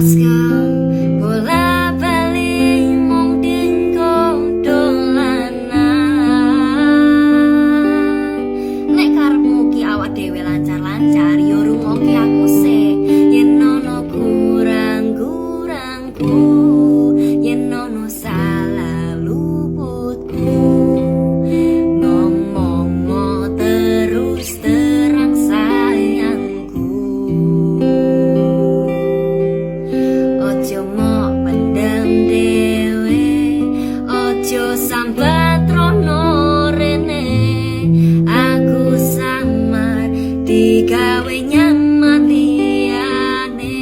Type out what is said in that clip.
Bosku bola bali mung dinggo dolanan. Nek karepmu ki awak dhewe lancar-lancar, yo rungokke aku sik. Yen ono kurang-kurangku, yen ono salah luputku, ngomong terus terang sayangku. Ojo mok pendem dhewe, ojo sambat rono rene. Aku samar digawe nyaman liyane.